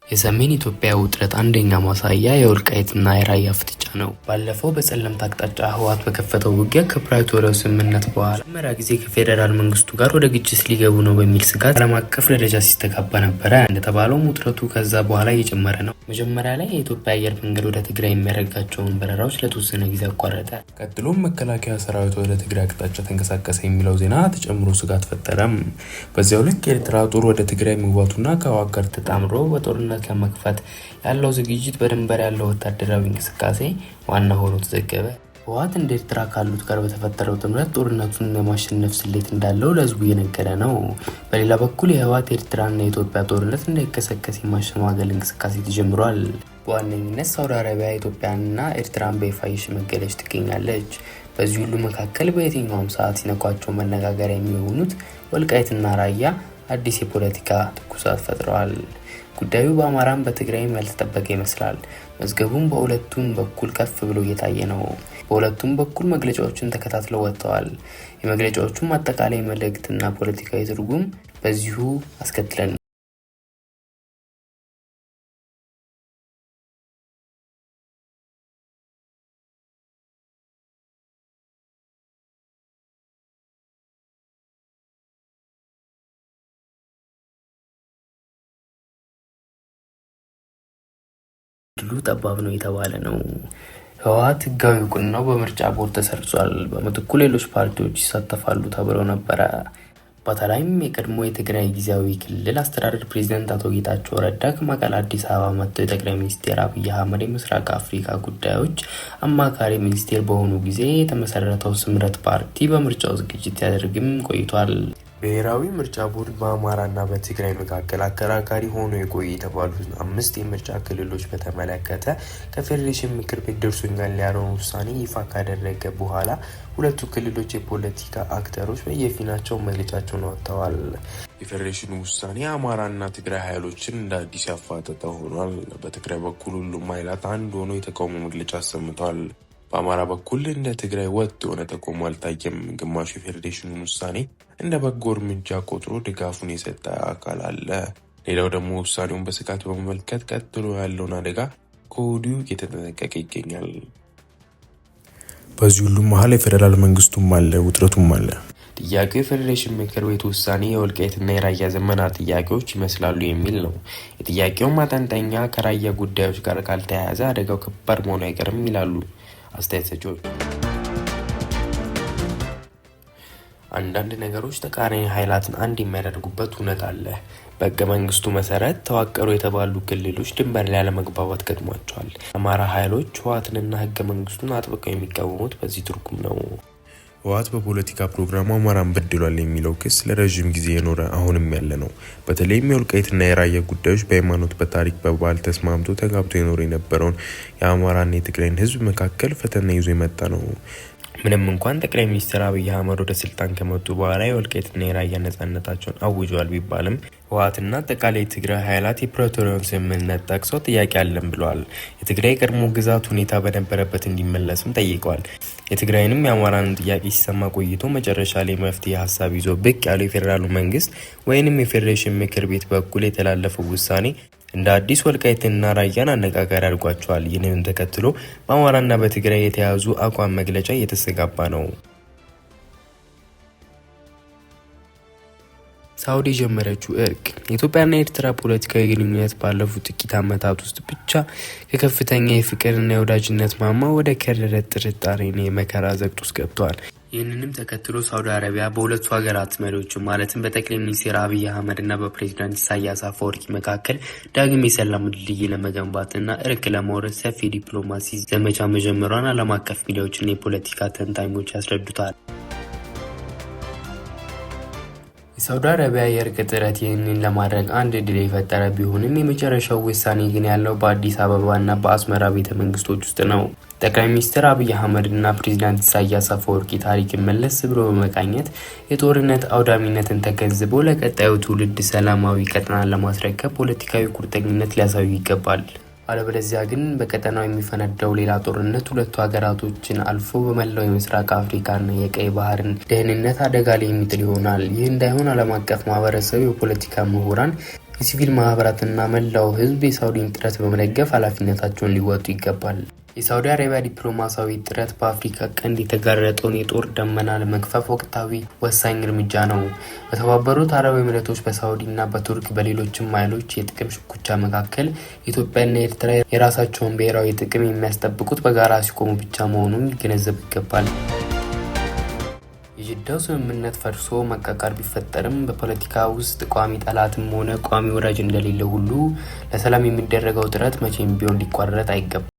የሰሜን ኢትዮጵያ ውጥረት አንደኛ ማሳያ የወልቃይትና የራያ ፍጥጫ ነው። ባለፈው በጸለምት አቅጣጫ ህወሓት በከፈተው ውጊያ ከፕሪቶሪያው ስምምነት በኋላ መጀመሪያ ጊዜ ከፌዴራል መንግስቱ ጋር ወደ ግጭት ሊገቡ ነው በሚል ስጋት ዓለም አቀፍ ደረጃ ሲስተጋባ ነበረ። እንደተባለውም ውጥረቱ ከዛ በኋላ እየጨመረ ነው። መጀመሪያ ላይ የኢትዮጵያ አየር መንገድ ወደ ትግራይ የሚያደርጋቸውን በረራዎች ለተወሰነ ጊዜ አቋረጠ። ቀጥሎም መከላከያ ሰራዊት ወደ ትግራይ አቅጣጫ ተንቀሳቀሰ የሚለው ዜና ተጨምሮ ስጋት ፈጠረም። በዚያው ልክ የኤርትራ ጦር ወደ ትግራይ መግባቱና ከህወሓት ጋር ተጣምሮ በጦርነት ለመግፋት ያለው ዝግጅት በድንበር ያለው ወታደራዊ እንቅስቃሴ ዋና ሆኖ ተዘገበ። ህወሓት እንደ ኤርትራ ካሉት ጋር በተፈጠረው ጥምረት ጦርነቱን የማሸነፍ ስሌት እንዳለው ለህዝቡ እየነገረ ነው። በሌላ በኩል የህወሓት የኤርትራና የኢትዮጵያ ጦርነት እንዳይቀሰቀስ የማሸማገል እንቅስቃሴ ተጀምሯል። በዋነኝነት ሳውዲ አረቢያ ኢትዮጵያንና ኤርትራን በይፋ እየሸመገለች ትገኛለች። በዚህ ሁሉ መካከል በየትኛውም ሰዓት ሲነኳቸው መነጋገሪያ የሚሆኑት ወልቃይትና ራያ አዲስ የፖለቲካ ትኩሳት ፈጥረዋል። ጉዳዩ በአማራም በትግራይም ያልተጠበቀ ይመስላል። መዝገቡም በሁለቱም በኩል ከፍ ብሎ እየታየ ነው። በሁለቱም በኩል መግለጫዎችን ተከታትለው ወጥተዋል። የመግለጫዎቹም አጠቃላይ መልእክትና ፖለቲካዊ ትርጉም በዚሁ አስከትለን ድሉ ጠባብ ነው የተባለ ነው። ህወሓት ህጋዊ እውቅናው በምርጫ ቦርድ ተሰርዟል። በምትኩ ሌሎች ፓርቲዎች ይሳተፋሉ ተብለው ነበረ። በተለይም የቀድሞ የትግራይ ጊዜያዊ ክልል አስተዳደር ፕሬዚደንት አቶ ጌታቸው ረዳ ከመቀለ አዲስ አበባ መጥተው የጠቅላይ ሚኒስትር አብይ አህመድ የምስራቅ አፍሪካ ጉዳዮች አማካሪ ሚኒስቴር በሆኑ ጊዜ የተመሰረተው ስምረት ፓርቲ በምርጫው ዝግጅት ሲያደርግም ቆይቷል። ብሔራዊ ምርጫ ቦርድ በአማራና በትግራይ መካከል አከራካሪ ሆኖ የቆየ የተባሉትን 5 የምርጫ ክልሎች በተመለከተ ከፌዴሬሽን ምክር ቤት ደርሶኛል ያለውን ውሳኔ ይፋ ካደረገ በኋላ ሁለቱ ክልሎች የፖለቲካ አክተሮች በየፊናቸው መግለጫቸውን አወጥተዋል። የፌዴሬሽኑ ውሳኔ አማራና ትግራይ ኃይሎችን እንደ አዲስ ያፋጠጠ ሆኗል። በትግራይ በኩል ሁሉም ኃይላት አንድ ሆኖ የተቃውሞ መግለጫ አሰምተዋል። በአማራ በኩል እንደ ትግራይ ወጥ የሆነ ተቃውሞ አልታየም። ግማሹ የፌዴሬሽኑን ውሳኔ እንደ በጎ እርምጃ ቆጥሮ ድጋፉን የሰጠ አካል አለ። ሌላው ደግሞ ውሳኔውን በስጋት በመመልከት ቀጥሎ ያለውን አደጋ ከወዲሁ እየተጠነቀቀ ይገኛል። በዚህ ሁሉ መሀል የፌዴራል መንግስቱም አለ፣ ውጥረቱም አለ። ጥያቄው የፌዴሬሽን ምክር ቤት ውሳኔ የወልቃይትና የራያ ዘመናት ጥያቄዎች ይመስላሉ የሚል ነው። የጥያቄው ማጠንጠኛ ከራያ ጉዳዮች ጋር ካልተያያዘ አደጋው ከባድ መሆኑ አይቀርም ይላሉ አስተያየት ሰጪዎች። አንዳንድ ነገሮች ተቃራኒ ኃይላትን አንድ የሚያደርጉበት እውነት አለ። በህገ መንግስቱ መሰረት ተዋቀሩ የተባሉ ክልሎች ድንበር ላይ አለመግባባት ገጥሟቸዋል። አማራ ኃይሎች ህወሓትንና ህገ መንግስቱን አጥብቀው የሚቃወሙት በዚህ ትርጉም ነው። ህወሓት በፖለቲካ ፕሮግራሙ አማራን በድሏል የሚለው ክስ ለረጅም ጊዜ የኖረ አሁንም ያለ ነው። በተለይም የወልቃይትና የራያ ጉዳዮች በሃይማኖት፣ በታሪክ፣ በባህል ተስማምቶ ተጋብቶ የኖረ የነበረውን የአማራና የትግራይን ህዝብ መካከል ፈተና ይዞ የመጣ ነው። ምንም እንኳን ጠቅላይ ሚኒስትር አብይ አህመድ ወደ ስልጣን ከመጡ በኋላ የወልቃይትና የራያ ነጻነታቸውን አውጀዋል ቢባልም ህወሓትና አጠቃላይ የትግራይ ኃይላት የፕሪቶሪያውን ስምምነት ጠቅሰው ጥያቄ አለን ብለዋል። የትግራይ የቀድሞ ግዛት ሁኔታ በነበረበት እንዲመለስም ጠይቀዋል። የትግራይንም የአማራንም ጥያቄ ሲሰማ ቆይቶ መጨረሻ ላይ መፍትሄ ሀሳብ ይዞ ብቅ ያለው የፌዴራሉ መንግስት ወይንም የፌዴሬሽን ምክር ቤት በኩል የተላለፈው ውሳኔ እንደ አዲስ ወልቃይትና ራያን አነጋጋሪ አድርጓቸዋል። ይህንንም ተከትሎ በአማራና በትግራይ የተያዙ አቋም መግለጫ እየተስተጋባ ነው። ሳውዲ የጀመረችው እርቅ የኢትዮጵያና የኤርትራ ፖለቲካዊ ግንኙነት ባለፉት ጥቂት ዓመታት ውስጥ ብቻ ከከፍተኛ የፍቅርና የወዳጅነት ማማ ወደ ከረረ ጥርጣሬና የመከራ ዘቅት ውስጥ ገብቷል። ይህንንም ተከትሎ ሳውዲ አረቢያ በሁለቱ ሀገራት መሪዎች ማለትም በጠቅላይ ሚኒስትር አብይ አህመድ እና በፕሬዚዳንት ኢሳያስ አፈወርቂ መካከል ዳግም የሰላም ድልድይ ለመገንባትና እርቅ ለማውረድ ሰፊ ዲፕሎማሲ ዘመቻ መጀመሯን ዓለም አቀፍ ሚዲያዎችና የፖለቲካ ተንታኞች ያስረዱታል። የሳውዲ አረቢያ የእርቅ ጥረት ይህንን ለማድረግ አንድ ዕድል የፈጠረ ቢሆንም የመጨረሻው ውሳኔ ግን ያለው በአዲስ አበባና በአስመራ ቤተ መንግስቶች ውስጥ ነው። ጠቅላይ ሚኒስትር አብይ አህመድ እና ፕሬዚዳንት ኢሳያስ አፈወርቂ ታሪክን መለስ ብሎ በመቃኘት የጦርነት አውዳሚነትን ተገንዝበው ለቀጣዩ ትውልድ ሰላማዊ ቀጠናን ለማስረከብ ፖለቲካዊ ቁርጠኝነት ሊያሳዩ ይገባል። አለበለዚያ ግን በቀጠናው የሚፈነዳው ሌላ ጦርነት ሁለቱ ሀገራቶችን አልፎ በመላው የምስራቅ አፍሪካና የቀይ ባህርን ደህንነት አደጋ ላይ የሚጥል ይሆናል። ይህ እንዳይሆን ዓለም አቀፍ ማህበረሰብ፣ የፖለቲካ ምሁራን፣ የሲቪል ማህበራትና መላው ሕዝብ የሳውዲን ጥረት በመደገፍ ኃላፊነታቸውን ሊወጡ ይገባል። የሳውዲ አረቢያ ዲፕሎማሲያዊ ጥረት በአፍሪካ ቀንድ የተጋረጠውን የጦር ደመና ለመግፈፍ ወቅታዊ ወሳኝ እርምጃ ነው። በተባበሩት አረብ ኤሚሬቶች፣ በሳውዲና በቱርክ በሌሎችም ኃይሎች የጥቅም ሽኩቻ መካከል ኢትዮጵያና ኤርትራ የራሳቸውን ብሔራዊ ጥቅም የሚያስጠብቁት በጋራ ሲቆሙ ብቻ መሆኑን ሊገነዘቡ ይገባል። የጅዳው ስምምነት ፈርሶ መቃቃር ቢፈጠርም በፖለቲካ ውስጥ ቋሚ ጠላትም ሆነ ቋሚ ወዳጅ እንደሌለ ሁሉ ለሰላም የሚደረገው ጥረት መቼም ቢሆን ሊቋረጥ አይገባም።